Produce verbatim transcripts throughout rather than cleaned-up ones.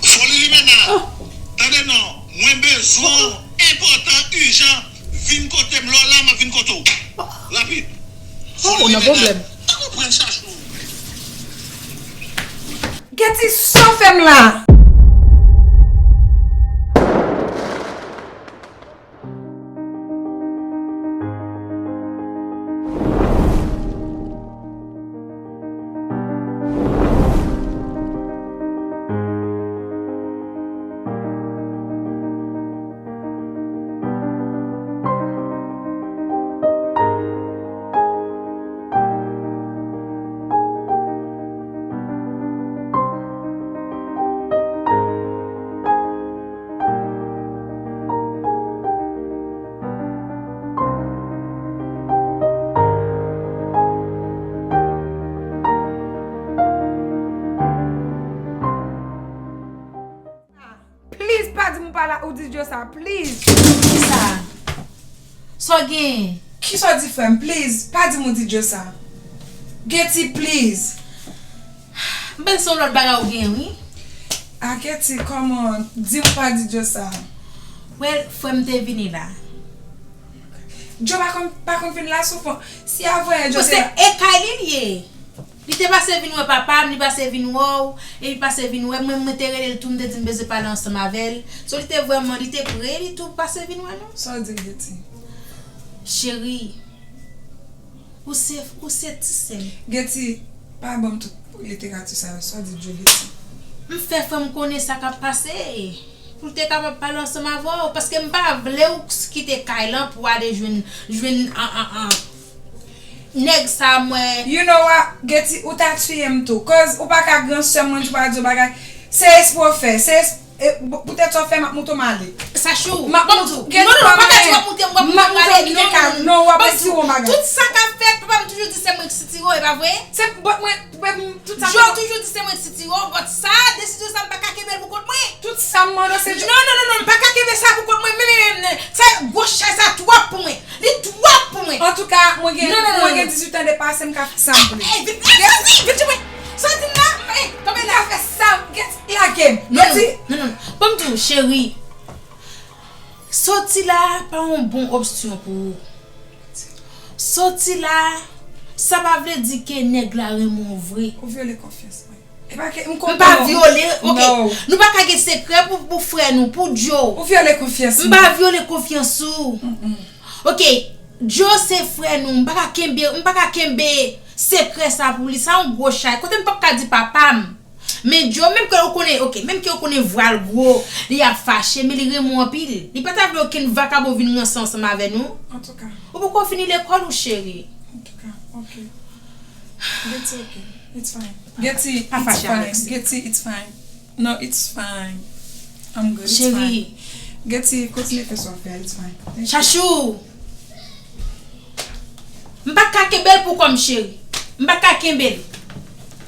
Foli Limena, tande non, mwen bezwen w enpòtan, ijan, vin kote m, lè w la, m ap vin kote w. Rapid. Foli Limena, pa konprann chachou. Geti, sa w fè m la? Please, pa di m ou pa la, ou di Joe sa, please. Kisa? Sa w genyen? Kisa w di frè m? Please, pa di m ou di Joe sa. Geti, please. M panse se yon lòt bagay ou genyen, wi. A, Geti, kòman? Di m ou pa di Joe sa. Well, frè m te vini la. Joe pa konn, pa konn vin la souvan. Si a vrè, Joe te la. Se e kay li l ye. Li te pase vin wè papa m, li pase vin wè w, e li pase vin wè mwen, mwen te rele l tou, m te di m bezwen pale ansanm avè l. So, li te vrèman, li te pre, li tou pase vin wè nou. Sa w di, Geti? Cheri, ou se, ou se ti sè m. Geti, pa ban m tout literati sa yo, sa w di, Geti? M fè frè m konnen sa k ap pase. Pou l te kapab pale ansanm avè w, paske m pa vle w kite kay lan pou w ale jwenn, jwenn, an, an, an, nèg sa, mwen. You know what, Geti, ou ta tiye m tou. Cause ou pa ka gran sè m, mwen di w pa di w bagay. Se espre w fè, se es-, e, poutèt sa w fè, m ap moute w m ale. Sachou, m ap moute w. Geti, non, non, pa ka di w ap moute m, w ap moute m ale, non, non, non, w ap retire yon bagay. Tout sa k ap fèt, papa m toujou di se mwen k sitire w, e pa vre? Se, but mwen, Joe toujou di se mwen ki sitire w, but sa, desizyon sa m pa ka kenbe l pou kont mwen. Tout sa m mande w se Joe. Non, non, non, non, m pa ka kenbe sa pou kont mwen, men, men, men, men, sa gwo chay sa twòp pou mwen. Li twòp pou mwen. Antouka, mwen gen, mwen gen dizuit an de pase, m ka fè sa m vle. Vin, vin, vin, vin, vin, sa di m la, tonbe la. M ka fè sa m, Geti, lage m. Non, non, non, non. Ban m di w, cheri, soti la pa yon bon opsyon pou ou. Soti la, sa pa vle di ke nèg la renmen w vre. Ou vyole konfyans mwen. E pa ke m konprann ou. M pa vyole, ok. Nou pa ka gen sekrè pou, pou frè nou, pou Joe. Ou vyole konfyans mwen. M pa vyole konfyans ou. Ok, Joe se frè nou, m pa ka kenbe, m pa ka kenbe sekrè sa pou li. Sa yon gwo chay. Kote m p ap ka di papa m. Men Joe, menm ke ou konnen, ok, menm ke ou konnen vwa l gwo, li ap fache, men li renmen w anpil. Li pa ta vle okenn vakabon vin ranse ansanm avè nou. Antouka. Ou poko fini lekòl ou, cheri? Antouka, ok. Geti, ok. It's fine. Geti, it's fine. Geti, it's fine. No, it's fine. I'm good, it's fine. Cheri. Geti, kontinye fè sa w ap fè a, it's fine. Thank you. Chachou! M pa ka kenbe l pou kò m, cheri. M pa ka kenbe l.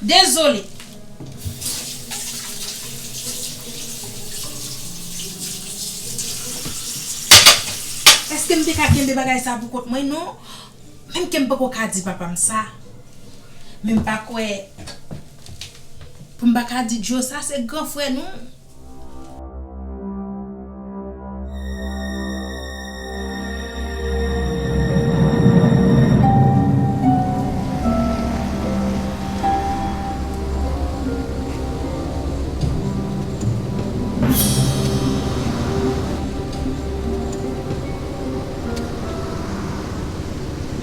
Dezole. Èske m te ka kenbe bagay sa pou kont mwen? Non. Menm ke m poko ka di papa m sa. Men m pa kwè pou m pa ka di Joe sa, se gran frè nou.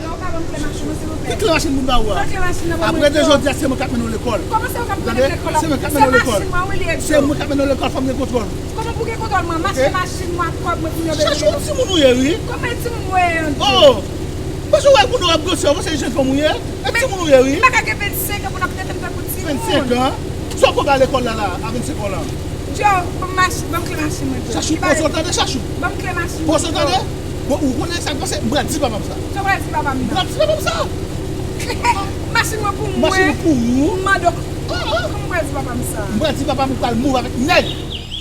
Yo, ou ka ban m kle machin mwen, silvouplè? Ki kle machin moun ba ou a? Ban kle machin nan ban mwen, Joe. Apre de jodi a, se mwen k ap mennen w lekòl. Kòman se ou k ap mennen m lekòl la? Se mwen k ap mennen w lekòl. Se machin mwen, wi, li ye, Joe. Se mwen k ap mennen w lekòl, fò m gen kontwòl. Kòman pou gen kontwòl mwen? M achte machin mwen ak kòb mwen pou m yo bezwen. Chachou, yon timoun ou ye, wi. Kòman yon timoun mwen ye, Joe? Oh! Paske w wè moun yo ap grosè, w panse se jèn fanm ou ye? E timoun ou ye, wi. M pa ka gen vennsenk an pou n ap trete m tankou timoun. Vennsenk an? Sa w konn ba lekòl la, la, a vennsenk an la? Joe, ban m machin, ban m kle machin mwen, Joe. Chachou, pran sou tande, Chachou. Ban m kle machin mwen, Joe. Pran sou tande. Bon, ou konnen sa k pase, m pral di papa m sa. Sa w pral di papa m nan? M pral di papa m sa. Machin mwen pou mwen. Machin pou ou. M mande w. Ah, ah. Kòman m pral di papa m sa? M pral di papa m ou pral move avèk nèg.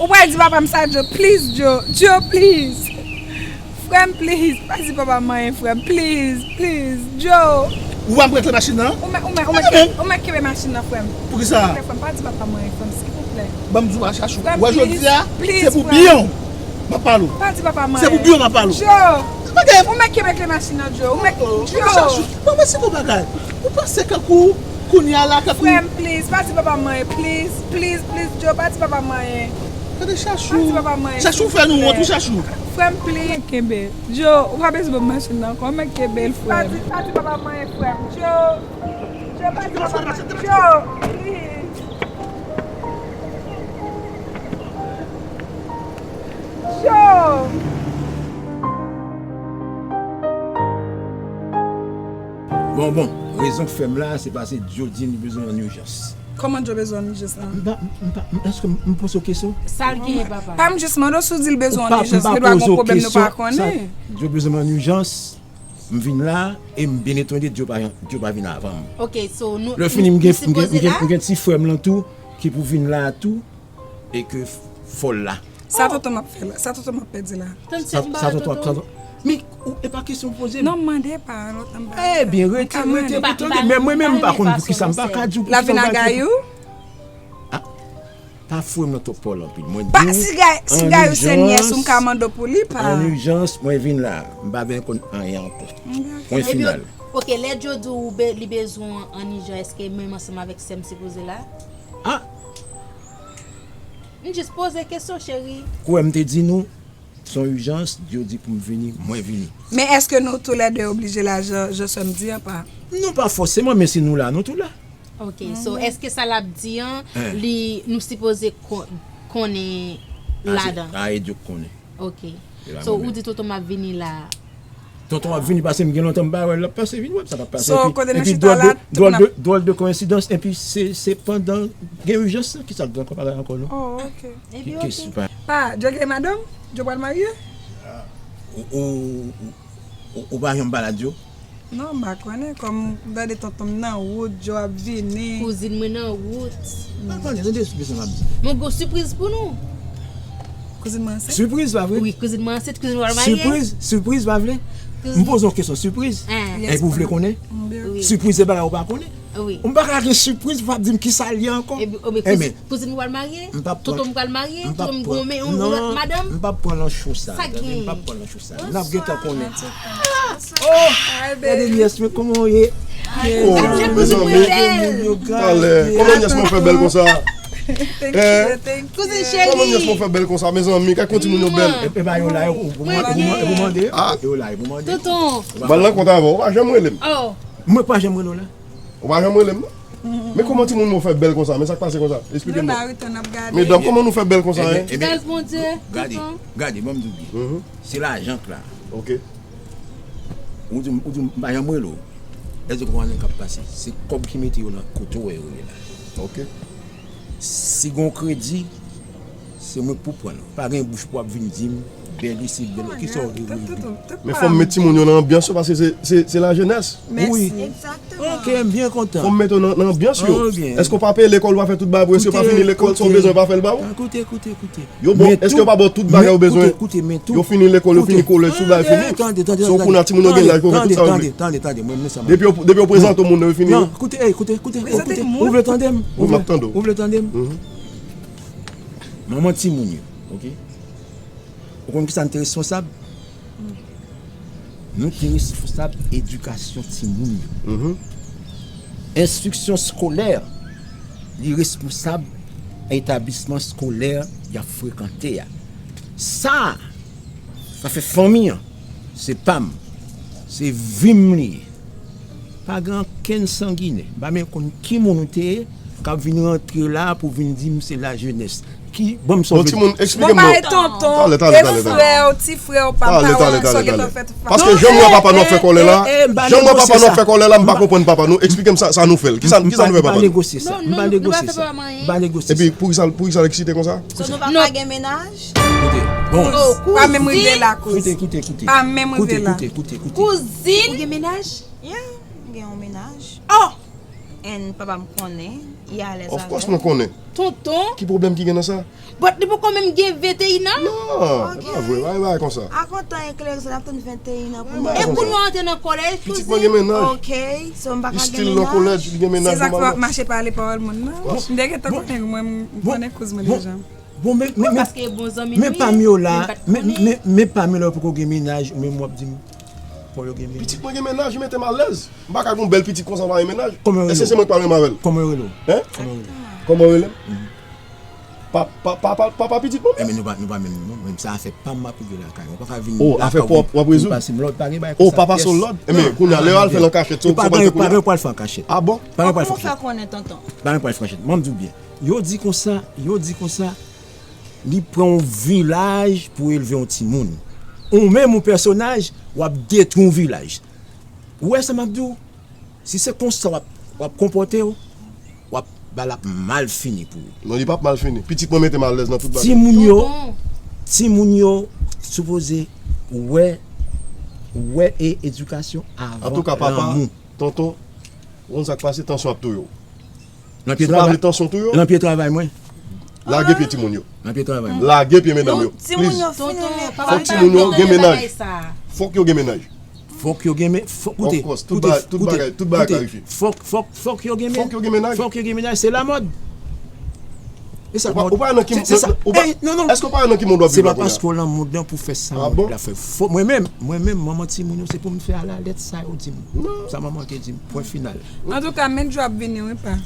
Ou pral di papa m sa, Joe. Please, Joe. Joe, please. Frè m, please, pa di papa m anyen, frè m, please, please, Joe. Ou pa m prete machin nan? Ou mèt, ou mèt, ou mèt kenbe machin nan, frè m. Poukisa? Silvouplè, frè m, pa di papa mwen, frè m, silvouplè. Ban m di w a, Chachou. Frè m, wè, jodi a, se pou biyon m ap pale w. Pa di papa mwen. Se pou biyon m ap pale w. Joe! Ou mèt kenbe kle machin nan, Joe. Ou mèt, Joe! Chachou, ban mwen si bon bagay. Ou panse kankou kounye a la, kankou. Frè m, please, pa di papa mwen, please, please, please, Joe, pa di papa mwen. Gade Chachou. Pa di papa mwen, silvouplè. Chachou fè nou wont, wi, Chachou. Frè m, please. Kenbe. Joe, ou pa bezwen ban m machin nan ankò, mèt kenbe l, frè m. Pa di, pa di papa mwen, frè m. Joe, Joe, pa di papa mwen. Joe, please. Joe. Bon, bon, rezon k fè m la, se paske Joe di m li bezwen yon ijans. Kòman Joe bezwen yon ijans la? M pa, m pa, m, èske m, m poze w kesyon? Sa l genyen, papa? Pa m jis mande w si w di l bezwen yon ijans, gen dwa gen yon pwoblèm nou pa konnen. Joe bezwen yon ijans, m vin la, e m byen etone Joe pa, Joe pa vin avan m. Ok, so nou, lè fini, m gen, m gen, m gen, m gen ti frè m lan tou, ki pou vin la tou, e ke fò l la. Sa tonton m ap fè la? Sa tonton m ap pèdi la? Sa, sa tonton ap, sa tonton. Men, ou, e pa kesyon poze m. Non, m mande pa, lontan m pa. Ebyen, rete, rete pou tande. Men mwen menm, m pa konn poukisa m pa ka di w poukisa m pa ka di w. L ap vin a Gayou? Ah, pa foure m nan twòp pòl anpil. Mwen di w, si Gayou se nyès ou, m ka mande w pou li, pa. An ijans, mwen vin la. M pa bezwen konn anyen ankò. Pwen final. Ok, lè Joe di w be-, li bezwen w an ijans, èske menm ansanm avèk sè m sipoze la? Ah! M jis poze kesyon, cheri. Kwè m te di nou, se yon ijans, Joe di pou m vini, mwen vini. Men èske nou toulède oblije la, jan, jan sè m di an, pa? Non, pa fòseman, men si nou la, nou tou la. Ok, so, èske sa l ap di an, li, nou sipoze ko-, konnen ladan? A, e Joe k konnen. Ok. So, ou di tonton m ap vini la. Tonton ap vini paske m gen lontan m pa wè l, l ap pase vin wè m, sa p ap pase. So, kote nou chita la, tout moun ap. Epi dwòl de, dwòl de koyensidans, epi se, se pandan gen ijans, kisa k gen ankò bagay ankò non? Oh, ok. Epi ok. Pa, Joe gen madanm? Joe pral marye? Ou, ou, ou, ou pa janm pale ak Joe? Non, m pa konnen, kòm m tande tonton m nan wout, Joe ap vini. Kouzin mwen nan wout. Tande, tande, tande sa m ap di. Mwen gen yon sipriz pou nou. Kouzin mwen ansent? Sipriz, pa vre? Wi, kouzin mwen ansent, kouzin mwen pral marye. Sipriz, sipriz, pa vre? M poze w kesyon, sipriz? Epi ou vle konnen? Wi. Sipriz se bagay ou pa konnen? Wi. M pa ka gen sipriz, ou p ap di m kisa l ye ankò. Ebyen, kouzin mwen pral marye? Tonton m pral marye? Tonton m gen yon lòt madanm? M p ap pran nan cho sa. Sa gen? M p ap pran nan cho sa. N ap gentan konnen. Oh! Gade nyès mwen, kòman w ye? Oh, mezanmi. Talè. Kòman nyès mwen fè bèl konsa? Hein? Kouzin cheri. Kòman nyès mwen fè bèl konsa, mezanmi? Kèk yon timoun yo bèl. E pa yo la, e pou mande. Ah. Yo la, e pou mande. Tonton. M al nan kont avè w, ou pa janm rele m. Oh. Mwen pa janm rele w la. Ou pa janm rele m non. Men kòman timoun mwen fè bèl konsa? Men sa k pase konsa? Esplike m non. Medam, kòman nou fè bèl konsa, hein? Gras Bondye, tonton. Gade, gade, ban m di w byen. Se lajan k la. Ok. Ou di m, ou di m, m pa janm rele w. Èske w konprann sa k ap pase? Se kòb ki mete yo nan kote w wè yo ye la. Ok. Si gen yon kredi, se mwen k pou pran l. Pa gen bouch pou ap vin di m, bèl isit, bèl, kisa w vle vle di? Men fò m met timoun yo nan anbyans yo, paske se, se, se lajenès. Wi. Ok, m byen kontan. Fò m met yo nan, nan anbyans yo. Èske w pa peye lekòl, ou pa fè tout bagay pou yo? Èske yo pa fini lekòl, sa w bezwen, yo pa fè l ba ou? Koute, koute, koute. Yo bon, èske yo pa ba w tout bagay ou bezwen? Yo fini lekòl, yo fini kolèj, tout bagay fini. So, kounye a timoun yo gen laj pou yo fè tout sa yo vle. Tande, tande, tande, mwen, mwen sa m ap di. Depi yo, depi yo prezante moun nan, yo fini. Non, koute, ey, koute, koute, koute. Ou vle tande m? Wi, m ap tande w. Ou vle tande m? Manman timoun yo, ok? Ou konn kisa n te responsab? Nou te responsab edikasyon timoun yo. Enstriksyon eskolè, li responsab etablisman eskolè y ap frekante a. Sa, sa fè fanmi an, se pa m, se vi m li ye. Pa gen okenn sanginè. M pa menm konn ki moun ou te ye, k ap vin rantre la pou vin di m se lajenès. Ki, ban m sa w vle di. Bon, timoun, eksplike m non. Talè, talè, talè, talè. Frè w, ti frè w, papa w, sa w gentan fè tout. Paske jan m wè papa nou ap fè kòlè la, jan m wè papa nou ap fè kòlè la, m pa konprann papa nou. Eksplike m sa, sa nou fè l. Kisa, kisa nou fè papa nou? M pa negosye sa. M pa negosye sa. M pa negosye sa. Epi, poukisa, poukisa l eksite konsa? So nou pa ka gen mennaj? Koute, bon. Pa menm rive la, kouz. Koute, koute, koute. Pa menm rive la. Koute, koute, koute, koute. Kouzin. Ou gen mennaj? Yeah, m gen yon mennaj. Oh! And papa m konnen, li alèz avè l. Of course mwen konnen. Tonton. Ki pwoblèm ki gen nan sa? But li poko menm gen venteyen an? Non, e pa vre, pa gen bagay konsa. Avan tan eklere sa, n ap tann venteyen an pou nou. E pou nou antre nan kolèj, pitit mwen gen mennaj. Ok, so m pa ka gen mennaj. Li still nan kolèj, li gen mennaj nòmalman. Se sa k fè w ap mache pale pawòl moun nan. M te gentan konnen mwen, m konnen kouz mwen deja. Bon, men, men, men, paske bon zanmi nou ye, men Pamela, men, men, men Pamela poko gen mennaj, ou menm w ap di m, bon, yo gen mennaj. Pitit mwen gen mennaj, li mete m alèz. M pa ka gen yon bèl pitit konsa, m pa gen mennaj. Kòman yo rele w? Èske se mwen k pa renmen avè l? Kòman yo rele w? Hein? Kòman yo rele m? Kòman yo rele m? Pa, pa, pa, pa, papa pitit mwen. Enben nou pa, nou pa menm non, menm sa afè pa m ap regle lakay. Ou pa ka vin lakay ou pou w pase m lòd, pa gen bagay konsa. Oh, papa sou lòd? Enben kounye a lè yo al fè l an kachèt, se ou ki pral fè kounye a? Pa gen pou al fè an kachèt. Ah bon? Pa gen pou al fè an kachèt. Kòman w fè konnen tonton? Pa gen pou al fè an kachèt. Mwen m di w byen. Yo di konsa, yo di konsa, li pran yon vilaj pou elve yon timoun. Ou menm, yon pèsonaj, w ap detwi yon vilaj. Ou wè sa m ap di w? Si se konsa w ap, w ap konpòte w, w ap, bagay la ap mal fini pou ou. Non, li p ap mal fini. Pitit mwen mete m alèz nan tout bagay. Timoun yo, timoun yo sipoze wè, wè e edikasyon avan lanmou. Antouka, papa, tonton, ou konn sa k pase, tansyon ap touye w. Nan pye travay, tansyon touye w. Nan pye travay mwen. Lage pye timoun yo. Nan pye travay mwen. Lage pye medam yo. Please. Fòk timoun yo gen mennaj. Fòk yo gen mennaj. Fòk yo gen men, fòk, koute, koute, koute, koute. Fòk, fòk, fòk yo gen men, fòk yo gen mennaj. Fòk yo gen mennaj, se lamòd. E sa k mòd. Ou pa nan ki, se sa. Èske ou pa nan ki mond w ap viv la kounye a? Se pa paske w nan mond nan pou fè sa mòd la fè. Fò, mwen menm, mwen menm, manman timoun yo, se pou m fè alalèt sa yo di m. Sa manman te di m. Pwen final. Antouka, men Djo ap vini, wi, pa.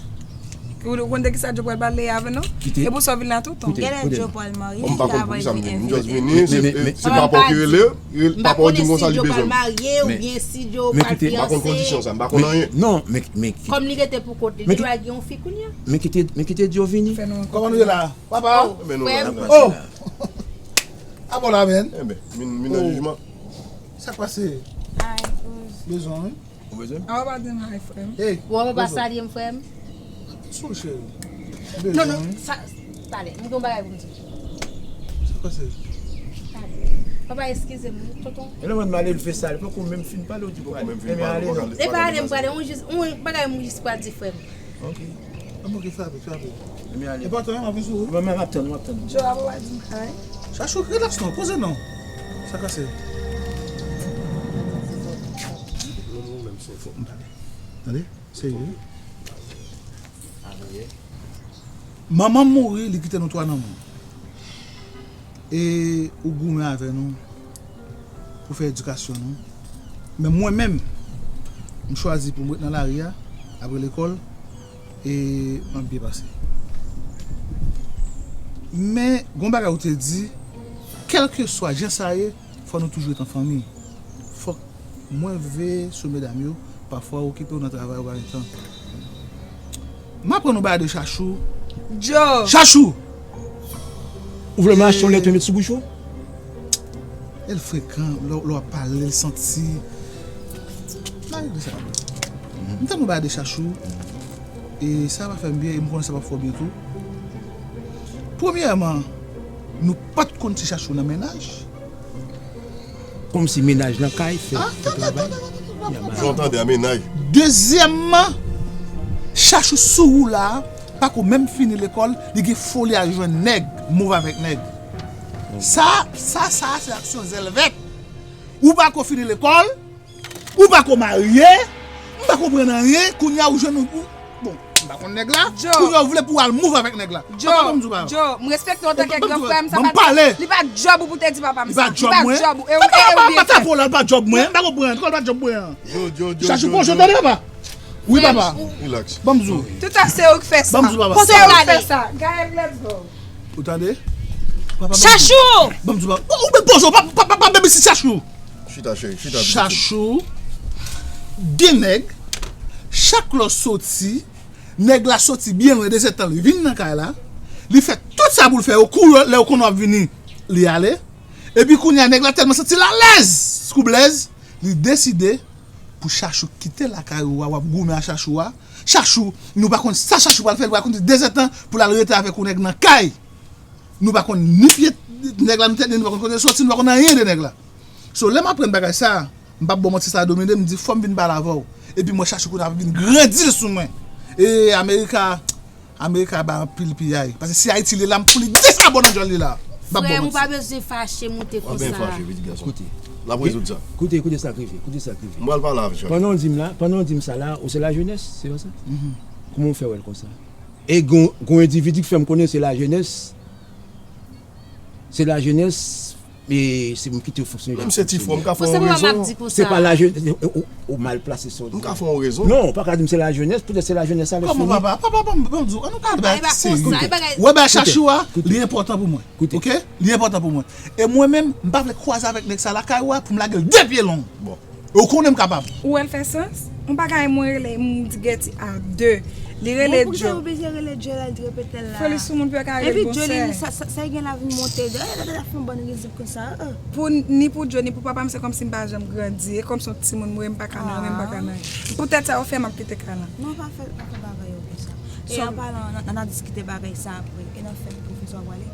Ou, ou konn de kisa Djo pral pale avè nou? Kite. E pou sa w vin la toutan. Koute, koute. Genlè Djo pral marye, m pa konn poukisa m vini. M just vini, se, se papa w ki rele, papa w di m konsa li bezwen m. M pa konnen si Djo pral marye oubyen si Djo pral fiyanse. M pa konn kondisyon sa, m pa konn anyen. Non, men, men, kòm li rete pou kont li, li pral gen yon fi kounye a. Men kite, men kite Djo vini. Kòman nou ye la? Papa? Oh, frè m. Oh! Abò la, men. Enben, min, min nan jijman. Sa k pase? Bezwen, wi. Ou bezwen m? An, w pa di m hi, frè m. Hey, ou pa salye m, frè m? Sou, cheri. Non, non, sa, talè, m gen yon bagay pou m di w. Sa k pase? Talè. Papa, eskize m, wi, tonton. E lè mwen m al elve sa, li poko menm fin pale, ou di pral. Poko menm fin pale, poko ale. E pa ale m prale, yon jis, yon bagay m jis pral di frè m. Ok. An, ok, frape, frape. Enpòtan, wi, m ap vin sou ou. Mwen, mwen, m ap tann, m ap tann. Djo, apa w al di m hi? Chachou, relax non, poze non. Sa kase? Tande, serye. Manman m mouri, li kite nou twa nan mòn. E ou goumen avè nou pou fè edikasyon nou. Men mwen menm, m chwazi pou m ret nan lari a, apre lekòl, e m ap byen pase. Men, gon bagay ou te di, kèlkeswa jan sa ye, fò nou toujou ret an fanmi. Fòk mwen veye sou medam yo, pafwa w okipe w nan travay, ou pa gen tan. M aprann yon bagay de Chachou. Djo! Chachou! Ou vle m achte yon lèt ou met sou bouch ou? E l frekan, lè, lè w ap pale, l santi. M pa regle sa. M tande yon bagay de Chachou. E sa pa fè m byen, e m konnen sa p ap fè w byen tou. Premyèman, nou pa t konn si Chachou nan mennaj. Kòmsi mennaj nan kay fè travay. Jan w tande a, mennaj. Dezyèmman, Chachou sou ou la, pako menm fini lekòl, li gen foli al jwenn nèg, move avèk nèg. Sa, sa, sa, se aksyon zèl vèt. Ou pako fini lekòl, ou pako marye, m pa konprann anyen, kounye a ou jwenn ou, ou, bon, m pa konn nèg la, kounye a ou vle pou w al move avèk nèg la. Djo, Djo, m respekte w antanke gran frè m, sa pa, li pa djòb ou pou te di papa m sa. Li pa djòb ou, e, e, ou byen fè. Papa, papa, papa, li pa djòb mwen, m pa konprann, kòman li pa djòb mwen an? Djo, Djo, Djo, Chachou, Djo, pon Djo, tande papa. Wi, papa. Relax. Ban m di w. Tout sa se ou k fè sa. Ban m di w, papa. Kote w fè sa? Gaël, let's go. Ou tande? Papa, ban m di w. Chachou! Ban m di w, papa. Ou, ou byen poze w, pa, pa, pa, pa, pa, baby, si Chachou. Chita, cheri, chita, pitit. Chachou, gen nèg, chak lè w soti, nèg la soti byen lwen, dezèdtan li vin nan kay la, li fè tout sa pou l fè, yo kouri lè yo konnen w ap vini, li ale. Epi kounye a, nèg la tèlman santi l alèz kou Blèz, li deside pou Chachou kite lakay ou a, w ap goumen a Chachou a. Chachou, nou pa konn sa Chachou pral fè, li pral konn dezèdtan pou l al rete avèk yon nèg nan kay. Nou pa konn ni pye nèg la, ni tèt li, nou pa konn kote l soti, nou pa konn anyen de nèg la. So, lè m aprann bagay sa, m p ap ba w manti, sa domine m, m di fò m vin pale avè w. Epi m wè Chachou kounye a ap vin grandi l sou mwen. E Amerika, Amerika bay anpil piyay. Paske si Ayiti li la, m pou li dis abò nan djòl li la. M p ap ba w Frè m, ou pa manti. Bezwen fache moute Ou ap byen konsa. Fache, pitit gason. Koute. N ap rezoud sa. Koute, koute sa k rive, koute sa k rive. M pral pale avèk Chacho. Pandan w di m la, pandan w di m sa la, ou se lajenès, se pa sa? Kouman w fè wè l konsa? E gon, gon endividi k fè m konnen se lajenès, se lajenès, e se m kite w fonksyone jan w fonksyone a. Menm se ti frè w, m ka fè w rezon. Se pa lajenès, ou, ou mal plase sa w di. M ka fè w rezon. Non, ou pa ka di m se lajenès, poutèt se lajenès avèk fini. Kòman papa? Papa, ban m di w, ann nou pale bagay ki serye. Ou wè bagay Chacho a, li enpòtan pou mwen. Oke? Li enpòtan pou mwen. E mwen menm, m pa vle kwaze avèk nèg sa lakay ou a pou m lage l de pye long. Bon. E ou konnen m kapab. Ou wè l fè sans? Yon bagay mwen rele m di Gèti a de. Li rele Djo. Bon, poukisa ou oblije rele Djo la, li repete l la? Fò li sou moun pou yo ka rele l bonsè. Epi Djo li, sa, sa, sa gen la vin monte, Djo, eh, la, la, la, fè yon bann rizib konsa, eh. Pou, ni pou Djo, ni pou papa m, se kòmsi m pa janm grandi. E kòmsi yon timoun mwen, m pa ka nan anyen, m pa ka nan anyen. Poutèt sa, yo fè m ap kite kay lan. Non, pa fè, pa fè bagay yo konsa. E an palan, n a, n a diskite bagay sa apre. E nan fèt pwofesè w ap prale?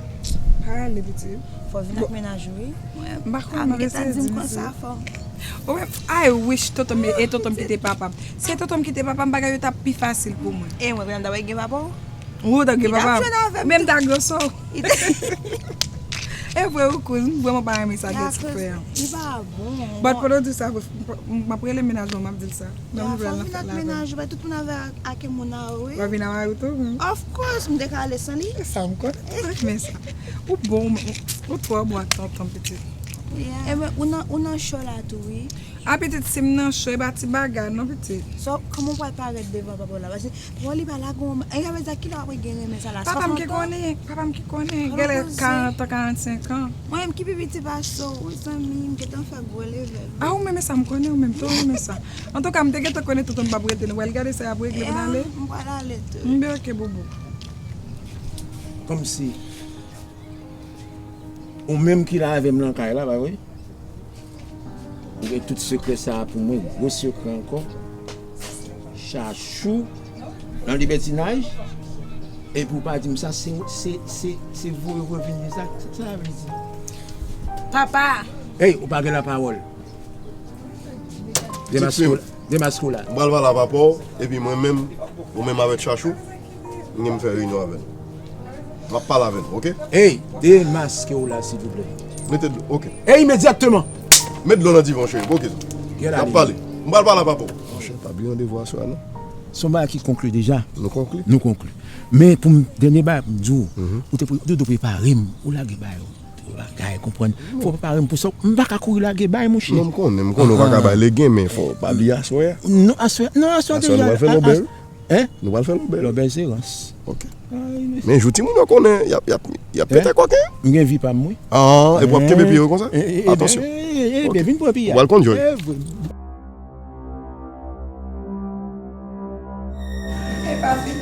Prale, pitit. Fò w vin ak mennaj ou, wi. M pa konn, m ap eseye di misye. Ou wè, I wish tonton m e tonton m kite papa m. Si se tonton m kite papa m, bagay yo t ap pi fasil pou mwen. E mwen, mwen ta gen papa w? Ou ta gen papa m. Men m ta gen sè w. E vre wi kouz, m vrèman pa renmen sa Gèti fè an. Li pa bon. But pandan w di sa, m ap rele mennaj mwen, m ap di l sa. Nan nouvèl nan fèt la. Mennaj ou, tout moun avè ak moun a ou, wi. W ap vin a mari w tou? Of course, m te ka ale san li. E sa m konnen, men sa. Ou bon, ou twò bon ak tonton pitit. Ebyen, ou nan, ou nan cho la tou, wi. A pitit, si m nan cho, e pa ti bagay non, pitit. So, kòman w pral parèt devan papa w la? Paske, bon, li pa la, gon, e sa vle di a kilè w ap gen renmen sa la? Papa m ki konnen, papa m ki konnen. Genlè karant an, karannsenk an. Mwen menm ki pi piti pase w, wi, zanmi, m gentan fè gwo leve. A, ou menm sa, m konnen ou menm tou, ou menm sa. Antouka, m te gentan konnen tonton m p ap rete, nou pral gade sa y ap regle pou n ale. M pral ale tou. M byen, oke, boubou. Kòmsi ou menm ki la avè m nan kay la, pa vre? Ou gen tout sekrè sa a pou mwen, gwo sekrè ankò. Chachou nan libètinaj. Epi ou pa di m sa, se, se, se, se voye revin li sa, sa sa vle di? Papa! Ey, ou pa gen lapawòl. Demaske w la. Demaske w la. M pral pale a papa w, epi mwen menm, ou menm avèk Chachou, m gen m fè reyinyon avè l. M ap pale avè l, oke? Ey, demaske w la, silvouplè. Mete dlo, oke. E imedyatman! Met dlo nan divan, cheri, oke? N ap pale. M pral pale a papa w. Monchè, pa bliye randevou aswè a, non. Se yon bagay ki konkli deja. Nou konkli? Nou konkli. Men pou m, dènye bagay pou m di w, ou te pre-, ou te dwe prepare m, ou lage bagay yo. Bagay, konprann. Fò w prepare m pou sa. M pa ka kouri lage bay, monchè. Non, m konnen, m konnen ou pa ka bay legen, men fò w pa bliye aswè a. Non, aswè, non, aswè deja. Aswè nou pral fè lobè, wi. Hein? Nou pral fè lobè. Lobè se rans. Ok. Men jou timoun yo konnen, y ap, y ap, y ap pete kòken. M gen vi pa m, wi. Ah, epi w ap kenbe pye yo konsa? Atansyon. Ebyen, vin pran pye a. Ou pral konn jòy. E pa vin.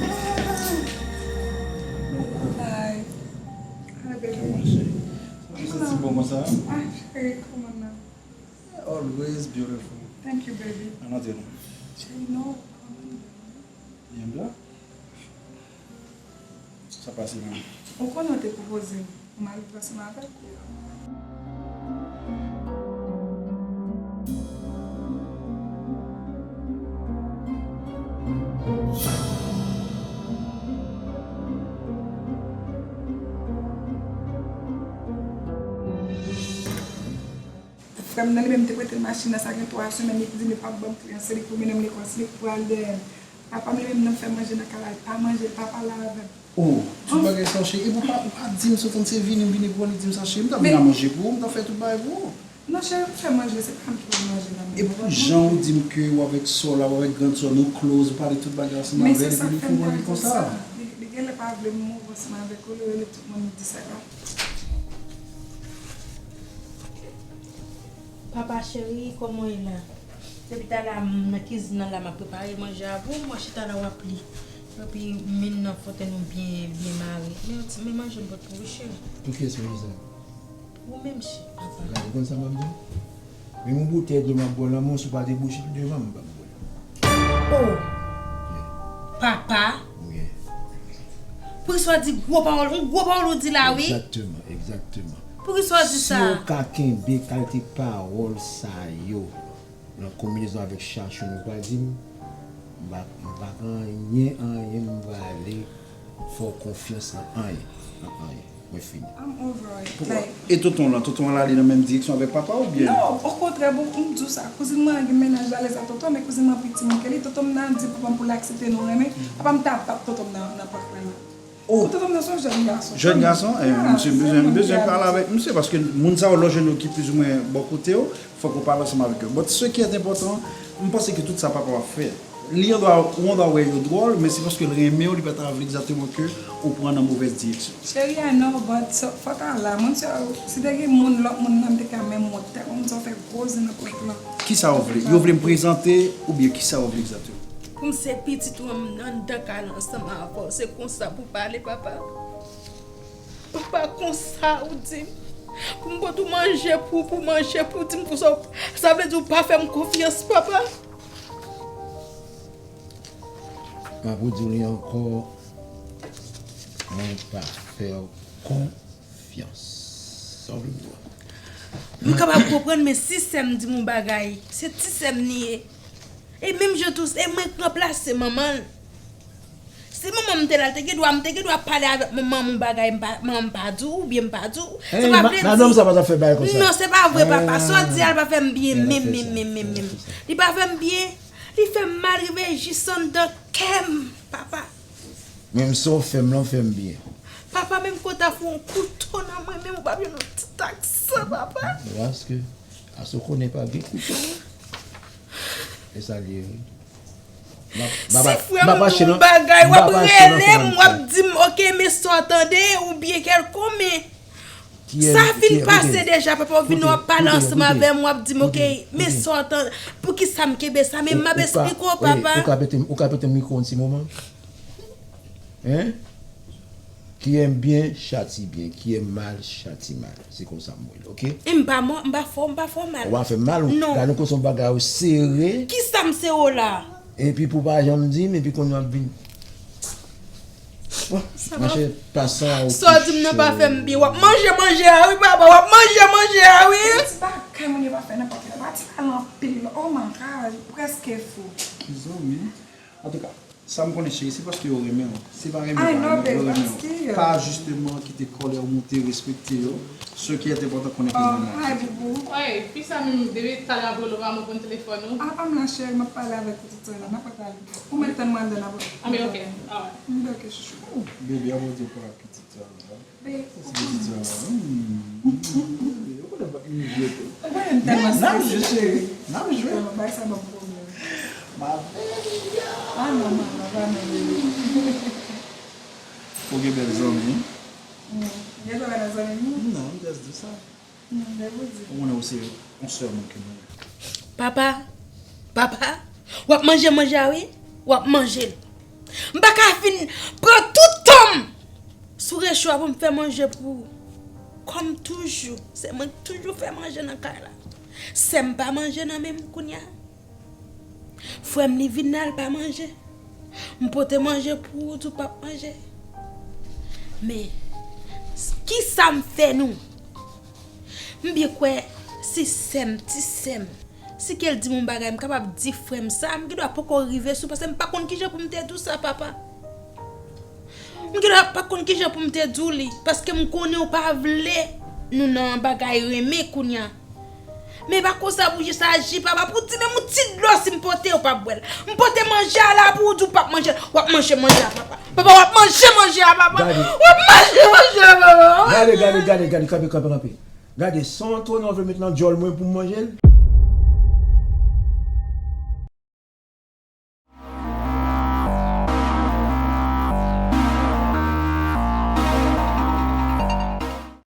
Ay. Ay, bebe, mwen se. Ou santi bon konsa? Ay, cheri, kòman nan? Always beautiful. Thank you, baby. Ann antre non. Cheri, non. Byen blan. Sa pase menm? Ou konnen w te pwopoze m pou m al viv ansanm avèk ou. Frè m nan, li menm, m te prete l machin nan, sa gen twa semèn, li di m li p ap ban m kle an, se li k pou mennen m lekòl, se li k pou al dèyè m. Papa m, li menm, nan fè manje nan kay la, li pa manje, li pa pale avè m. Oh, tout bagay sa, cheri. Epi ou pa, ou pa di m sa, tann se vini, m vini pou li di m sa, cheri. M t ap vin a manje pou ou, m t ap fè tout bagay pou ou. Non, cheri, m fè manje, se pa m ki pral manje la. Epi pou jan ou di m ke ou avèk sè w la, ou avèk grann sè w, nou close, ou pale tout bagay ansanm avè l, epi li fè w manje konsa. Li, li genlè pa vle m move ansanm avèk ou, li rele tout moun, li di sa la. Papa cheri, kòman w ye la? Depi talè a m nan kizin nan la, m ap prepare manje a pou w, m wè chita la w ap li. Epi min nan fòtèn ou byen, byen mare. Men yon ti, men manje m pot pou ou, cheri. Pou kiyès manje sa? Ou menm, cheri, papa. Gade, ou konn sa m ap di w? Menm yon boutèy dlo m ap bwè lan mwen, si w pa debouche l devan m, m p ap bwè l. Oh! Papa! Wi. Poukisa w di gwo pawòl, yon gwo pawòl ou di la, wi? Egzakteman, egzakteman. Poukisa w di sa? Si w ka kenbe kalite pawòl sa yo nan konbinezon avèk Chachou, ou pa di m, M pa, m pa gen anyen, anyen m prale fè w konfyans nan anyen, nan anyen. Mwen fini. I'm over it. Poukwa? E tonton lan, tonton lan ale nan menm direksyon avèk papa w oubyen? Non, okontrè, bon, m di w sa, kouzin mwen an gen mennaj la, lè sa tonton, men kouzin mwen pi timoun ke li, tonton m nan di papa m pou l aksepte nou renmen, papa m ta bat tonton m nan, nan prank la. Tonton m nan se yon jèn gason. Jèn gason, eh, misye, m bezwen, m bezwen pale avèk misye, paske moun sa yo, lè w jwenn yo ki plizoumwen bò kote w, fòk ou pale ansanm avèk yo. But ce qui est important, m panse ke tout sa papa w ap fè, li andwa, ou andwa wè yo dwòl, men se paske l renmen w, li pa ta vle egzakteman ke ou pran nan movèz direksyon. Cheri, I know, but so, fòk a la, moun sa yo, si te gen moun, lòt moun nan, m te ka menm mòtèl, moun sa yo fè gwo zen nan prank lan. Kisa w vle? Yo vle m prezante oubyen kisa w vle egzakteman? Pou m se pitit ou an, m anndan kay la ansanm avè w. Se konsa pou pale, papa? Papa, konsa ou di m? Pou m pote w manje pou, pou manje pou, di m konsa, sa vle di ou pa fè m konfyans, papa? M ap redi w li ankò, mwen pa fè w konfyans. Sa w vle m di w? M kapab konprann, men si sè m di m yon bagay, se ti sè m li ye. E menm jan tou, e mwen k ranplase manman l. Si manman m te la, l te gen dwa, m te gen dwa pale avèk manman m yon bagay, m pa, manman m pa di w, oubyen m pa di w. Sa pa vle di. Madanm sa pa t ap fè bagay konsa. Non, se pa vre, papa. Sa w di a, l pa fè m byen, menm, menm, menm, menm, menm. Li pa fè m byen. Li fè m mal rive jis anndan kè m, papa. Menm sa w fè m lan, w fè m byen. Papa, menm ke w ta fout yon kouto nan mwen, menm ou p ap jwenn yon ti tak san, papa. Paske, aso konnen pa gen kouto. E sa l ye, wi. Si frè m di w yon bagay, w ap rele m, w ap di m, oke, men sa w tande, oubyen kèlkonk, men sa fin pase deja, papa, w vin w ap pale ansanm avè m, w ap di m, oke, men sa w tande, poukisa m kenbe sa, men m ap esplike w, papa. Ou ka pete m mikwo yon ti moman? Hein? Qui aime bien châtie bien, qui aime mal châtie mal. Se konsa m wè l, oke? E m pa mò, m pa fè w, m pa fè w mal. Ou pa fè m mal, ou gade nou konsa yon bagay ou sere. Kisa m sere w la? Epi pou w pa janm di m, epi kounye a w ap vin. Bon, mache pase a ou. Sa w di m nan pa fè m byen. W ap manje manje a wi, papa, w ap manje manje a wi. Ti bagay moun yo pa fè nenpòt lè. Pati pale anpil. Oh my God, prèske fou. Kizanmi. Antouka, Sa m konnen cheri, se paske yo renmen w. Se pa renmen yo pa renmen w, yo renmen w. Pa jisteman kite kòlè w moute, respekte yo. Ce qui est important, konnen ke yo renmen w. Hi boubou. Wi, fi sa menm, depi talè ap rele w pa reponn telefòn ou. A pa m la cheri, m ap pale avèk pitit sa la, n ap pale. Ou mèt tann mwen anndan n ap. Anben oke, alright. Anben oke chouchou. Bebe, a Bondye pou pitit sa la. N ap jwe, cheri. N ap jwe. Ma belle. Ou gen bèl zanmi. Non, m just di sa. Ou konnen ou se yon sèl moun ke mwen. Papa, papa, w ap manje manje a wi. W ap manje l. M pa ka fin pran tout tan m sou recho a pou m fè manje pou ou. Kòm toujou, se mwen k toujou fè manje nan kay la. Sè m pa manje nan men m kounye a. Frè m li vin la, l pa manje. M pote manje pou ou, ou di w p ap manje. Men, kisa m fè nou? M byen kwè si sè m, ti sè m, si ke l di m yon bagay, m kapab di frè m sa, m gendwa poko rive sou, paske m pa konn kijan pou m te di w sa, papa. M gendwa pa konn kijan pou m te di w li, paske m konnen w pa vle nou nan bagay renmen kounye a. Men pa konsa pou w jis aji, papa, pou w di menm yon ti dlo si m pote, ou p ap bwè l. M pote manje a la pou ou di w p ap manje l. W ap manje manje a, papa. Papa, w ap manje manje a, papa. W ap manje manje a, papa. Gade, gade, gade, gade, kanpe, kanpe, kanpe. Gade, se yon twonè w vle met nan djòl mwen pou m manje l?